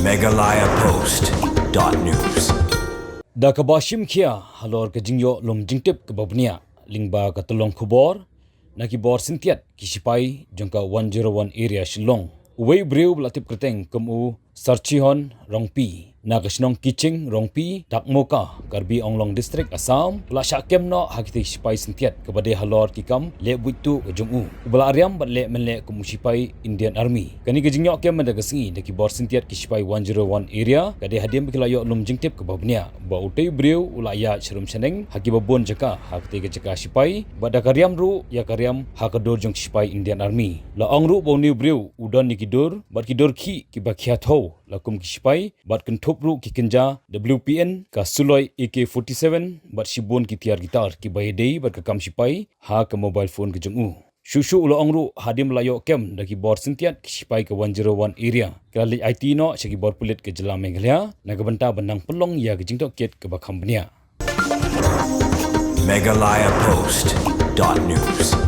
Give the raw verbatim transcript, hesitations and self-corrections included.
Meghalaya Post dot news. Da kaba shim khia halor ka jingïoh lum jingtip kaba bniah lyngba ka tyllong khubor na ki bor syntiat ki sipai jong ka one zero one area Shillong. Uwei u briew ba la tip kyrteng kum u Sarchihon Rongpi na ka shnong Kiching Rongpi, Dakmoka, Karbi Anglong District, Assam, u la shah kem noh ha kitei ki sipai syntiat kaba dei halor ki kam leh buit tuh ka jong u, uba la riam bad leh mynleh kum u sipai Indian Army. Kane ka jingïoh kem mynta ka sngi da ki bor syntiat ki sipai one zero one area ka dei hadien ba ki la ïoh lum jingtip kaba bniah ba utei u briew u la ïaid sharum shaneng ha kiba bun jaka ha katei ka jaka sipai, bad da ka riam ruh ïa ka riam ha ka dur jong ki sipai Indian Army. La ong ruh ba une u briew u don ïa ki dur bad ki dur khih kiba khia thew la kum ki sipai, bad kynthup ruh ki kynja W P N, ka suloi A K forty-seven, bad shibun ki tiar ki tar kiba ïadei bad ka kam sipai ha ka mobile phone ka jong u. Shuh shuh u la ong ruh hadien ba la ïoh kem da ki bor syntiat ki sipai ka one zero one area, ki la leit aiti noh sha ki bor pulit ka jylla Meghalaya na ka bynta ban nang pynlong ïa ka jingtohkit kaba kham bniah. Meghalaya Post dot news.